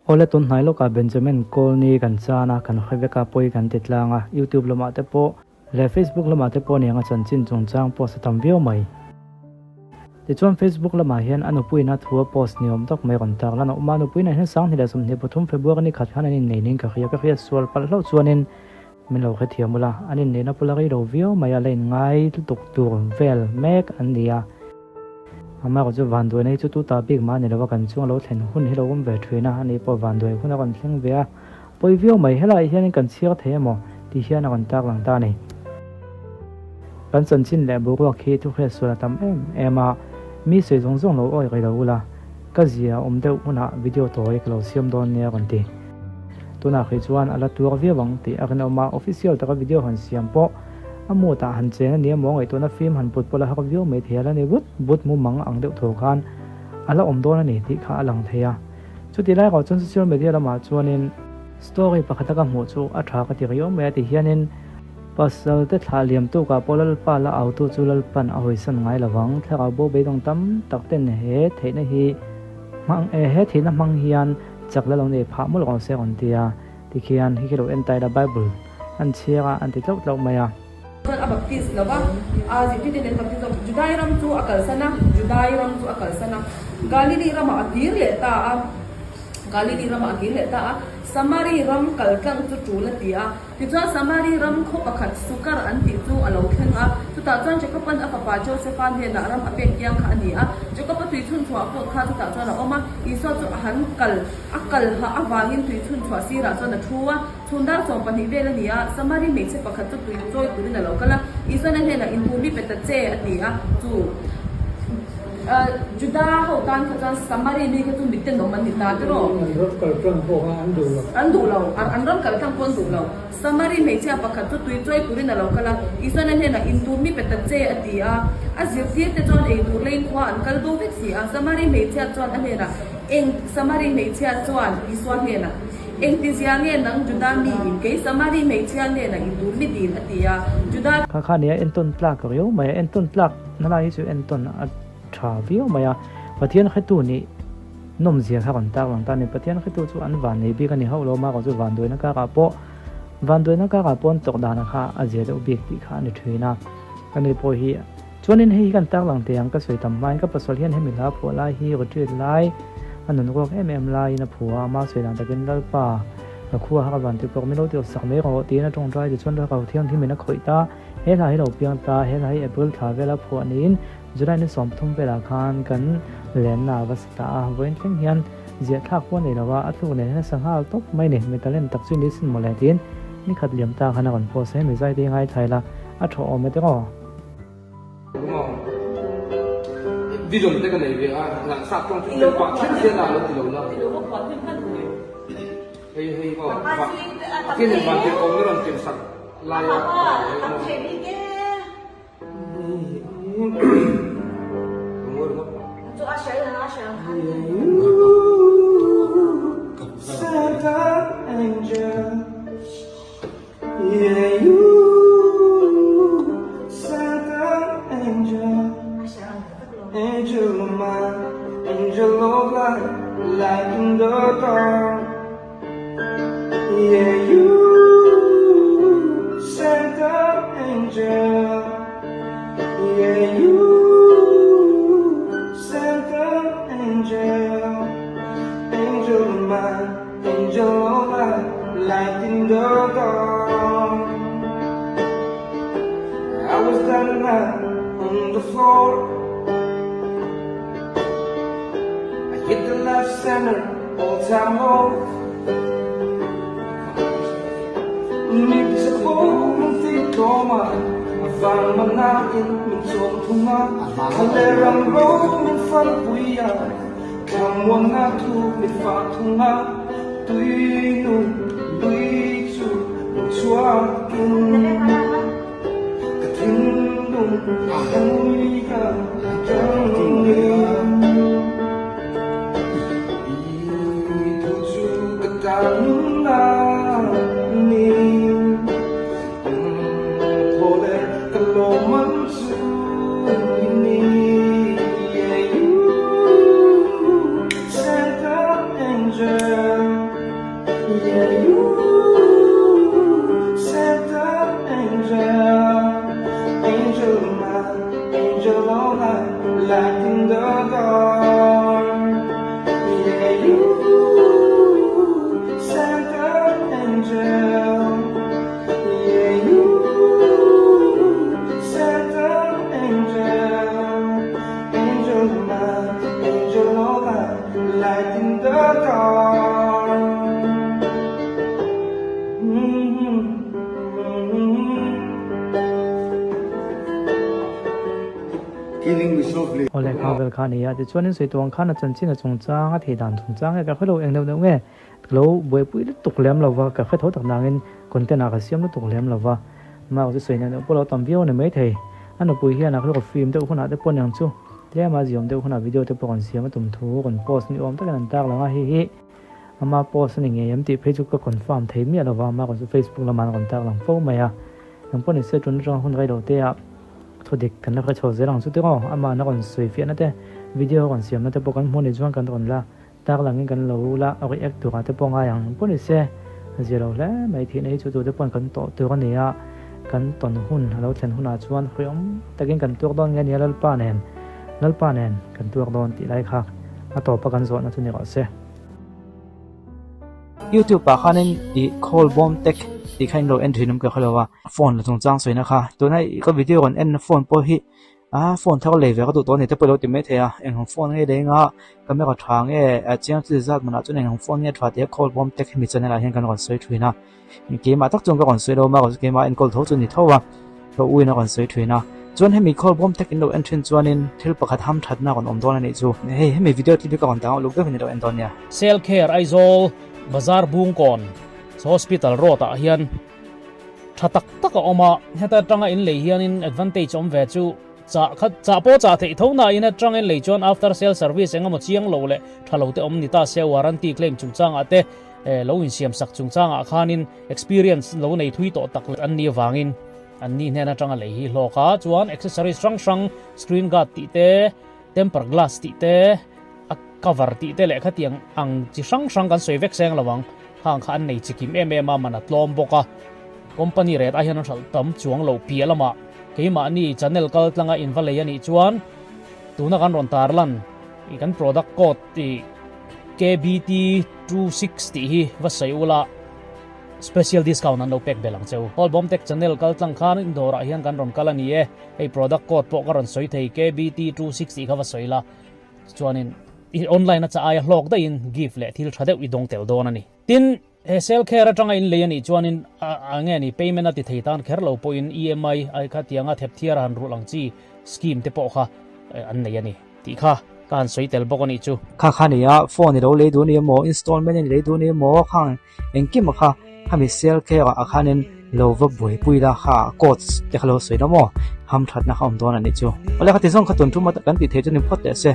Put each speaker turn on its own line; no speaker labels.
Awle tun hnai lawkah Benjamin Colney kan chan a, kan hre vek a, pawi kan ti tlang a, YouTube lamah te pawh leh Facebook lamah te pawh aniang a chanchin chungchang post a tam viau mai. Tichuan Facebook lamah hian a nupuiin a thu a post ni awm tak mai rawn tar lan a awm a, a nupuiin ah hian 2023 February ni khat khan an innei niin ka hria, ka hriat sual palh hlauh chuanin min lo hrethiam ula, an inneihna pawh la rei lo viau mai a, la inngai lutuk tur vel mek an ni a. Amaherawh chu vanduaina hi chu tu ta bik mah a ni lo a, kan chunga lo thlen hun hi lo awm ve thin a, ani pawh vanduai hun a rawn thleng ve a, pawi viau mai helaiah hianin kan chhiar thei emaw tih hian a rawn tak lang ta a ni. Kan chanchin leh boruak hi thuhriat sual a tam em em a, mi sawi zawng zawng lo awi rih lo ula, ka zia awm deuh hunah video tawi ka lo siam dawn nia a rawn ti. Tunah hrih chuan a la tuar viau ang tih a rinawm a, official taka video han siam pawh a mood ah han chen a ni emaw ngaihtuahna fim han put pawh la har viau mai thei a la ni but but mumang ang deuh tho khan a la awm dawn a ni tih kha a lang thei a. Chutih lai erawh chuan social media lamah chuanin story pakhata ka hmuh chu a tha ka ti riau mai a ti hianin pasal te thlah liam tukah pawh Lalpa la autu chu Lalpan a hawisan ngai lovang thlarau bo beidawng tam tak ten he theihna hi hmang he theihna hmang hian Chak la lo nei phah mawlh rawh se rawn ti a, tikhian hi khi lo en ta ila Bible an chhiar a an ti tlauh tlauh mai a.
Chuan a baptist lo va, a zirtirte nen baptist lo, Judai ram chu a kalsan a, Judai ram chu a kalsan a, Galili ramah a kir leh ta a, Galili ramah a kir leh ta a, Samari ram kal tlang chu tul a ti a. Tichuan Samari ram khaw pakhat Sukar an tih chu a lo thleng a, chutah chuan Jakob-a'n a fapa Josefa hnenah ram a pek kiang kha a ni a. Jakob-a tui chhun chhuah pawh kha chutah chuan a awm a, Isua chu a han kal a kal hah avangin tui chhun chhuah sirah chuan a thu a. Chhun dar 12 vel a ni a, Samari hmeichhe pakhat chu tui chawi turin a lo kal a, Isua'n a hnenah intur mi pe ta che a ti a, chu Juda ho tan kha chuan Samari mi kha chu mi tenawm an ni ta tiraw?
An ram kal tlang pawh kha an duh lo.
An duh lo. An ram kal tlang pawh an duh lo. Samari hmeichhia pakhat chu tui chawi turin a lo kal a, Isuan a hnenah intur mi pe ta che a ti a. A zirtir te chuan ei tur leiin khua an kal bo vek si a. Samari hmeichhia chuan a hnenah eng Samari hmeichhia chuan Isua hnenah, Engtizia nge nang Juda mi in kei Samari hmeichhia hnenah intur mi dil a ti a. Juda.
Kha kha nia entawn tlak riau mai a, entawn tlak na lai hi chu entawn a tha viau mai a, Pathian hretu nih nawmzia kha rawn tak lang ta a ni. Pathian hretu chu an van nei bik a ni hauh lo, mahrawh chu vanduaina karah pawh vanduaina karah pawh an tawrh dana kha a zia deuh bik tih kha a ni thin a, ka ni pawh hi Chuanin hei hi kan tak lang teh ang ka sawi tam hmain ka pasal hian hemi hla phuah lai hi retreat lai a nun ruak em em laiin a phuah a, ama sawi dan takin Lalpa ka khua har van ti pawh min lo tirh sak mai rawh tiin a tawngtai tichuan Lalpa Thianghlimin a khawih ta, he hla hi lo piang ta, he hla hi April thla vela phuah niin July ni 30 velah khan kan lenna a va sa ta a, vawiin thleng hian ziah thlak pawh a nei lo a, a thluk nen hian a sa nghal tawp mai ni, mi talent tak chu ni sin mawle tiin ni khat liam ta khan a rawn post a, hemi zai te hi ngaithla ila a thaw awm e tiraw.
Vision te ka nei ve a, lang sap tawng chu tel pah thleng hian a lo ti lo la. Hei hei aw, Pathian in van tirh awm na rawn tirh sak lai a. Santa Angel. Yeah you Santa angel Angel of mine Angel of light Light in the dark Yeah you Santa angel Yeah you Santa angel Angel of mine Angel of light Light in the dark I was down on the floor I hit the left center all time low Mit sa min ti tawma A vang mana in min chawm thunga Thale ram ro min fan puia Thlamuanna thu mit fah thunga Tui nu lui chu lo chhuakin Ka thinlung ui ka tangin I thu chu ka tan nunna ni Thaw leh ka lawm chu i ni Yeah you Santa Angel. Yeah you Satan angel Angel of mine Angel all night Light in the dark Yeah you Satan angel Yeah you Satan angel Angel of mine Angel all night Light in the dark
Killing me softly.
Aw lehkha vel kha a ni a, tichuanin sawi khan a chanchin a chungchang a thei dan chungchang nge ka hre lo eng deuh deuh nge ka lo buaipui lutuk lem lo va, ka hre tho tak nangin content ah ka siam lutuk lem lo va, mah chu sawi neuh neuh pawh lo tam viau a ni maithei. A nupui hian a hlawk film deuh hunah te pawh niang chu tlem a ziawm deuh hunah video te pawh kan siam a tum thu kan post ni awm takin an tak lang a, hei hi ama post a ni ngei em tih phei chu ka confirm thei miah lo va, ama kan chu Facebook lamah an rawn tak lang fo mai a, engpawh ni se tun atanga hun rei lo te ah Thu dik kan la hre chho zel ang chu tiraw, amah na rawn sawi fiahna te, video rawn siamna te pawh kan hmuh ni chuan kan rawn la tar langin kan lo la react turah te pawh ngai ang pawh ni se, a zia lo hle mai thihna hi chu tute pawhin kan tawh tur a ni a, kan tawn hun a lo thlen hunah chuan hriawm takin kan tuak dawn nge nia Lalpa nen, Lalpa nen kan tuak dawn tih lai kha a tawpa kan zawhna chu ni rawh se. YouTube ah khanin ih call bawm tek tih kha in lo en thin awm ka hre lo a phone la chungchang sawina kha tuna ih ka video rawn en na phone pawh hi ah phone thar lei ve ka duh tawh a ni te pawh i lo ti mai thei a eng ang phone nge lei anga camera tha nge ah chiang chi zat manah chuan eng ang phone nge tha tih a call bawm tek hemi channel ah hian kan rawn sawi thin a keimah tak chuan ka rawn sawi lo a keimah enkawl tho chu a ni tho a ka u in a rawn sawi thin a chuan hemi call bawm tek in lo en thin chuanin thil pakhat ham thatna a rawn awm dawn a nih chu hei hemi video clip hi ka rawn dang uluk deuhin i lo en dawn nia.
Cell Care Aizawl Bazar Bungkawn Hospital Road ah hian tha tak tak a awm a, heta atanga in lei hianin advantage awm ve chu chah kha chah pawh chah theih tho na in atanga in lei chuan after sale service engemaw chiang lo leh tha lo te awm ni ta se warranty claim chungchangah te lo insiam sak chungchangah khanin experience lo nei thui tawh tak an nih avangin an ni hnen atanga lei hi hlawk a, chuan accessories hrang hrang screen guard tih te temper glass tih te a cover tih te leh khatiang ang chi hrang hrang kan sawi vek seng lo ang khang kha an nei chi kim em em a man a tlawm bawk a company rate ah hian an hralh tam chuang lo piah lamah keimahni channel kal tlanga in va lei a nih chuan tuna kan rawn tarlan ih kan product code tih KBT 26 tih hi va sawi ula special discount an lo pek belh ang cheu Hall Bomb Tech channel kal tlang khan in dawrah hian kan rawn kal a ni e hei product code pawh ka rawn sawi thei KBT 26 tih kha va sawi la Chuanin i online a cha aia hlawk daihin gift leh thil tha deuh i dawng tel dawn a ni. Tin, he sale care atanga in lei a nih chuanin a nge ni payment a ti thei tan kher lo pawhin EMI ai kha tianga thep thiar a han rulh ang chi scheme te pawh kha an nei a ni tih kha ka han sawi tel bawk a nih chu.
Kha kha nia phone i lo lei duh a ni emaw installment in lei duh a ni emaw khang engkim a kha khami sale care ah khanin lo va buaipui la kha codes te kha lo sawi la maw hamthatna kha awm dawn a nih chu. Awle khati zawng kha tun tum a kan tih theih chu ni phawt teh se.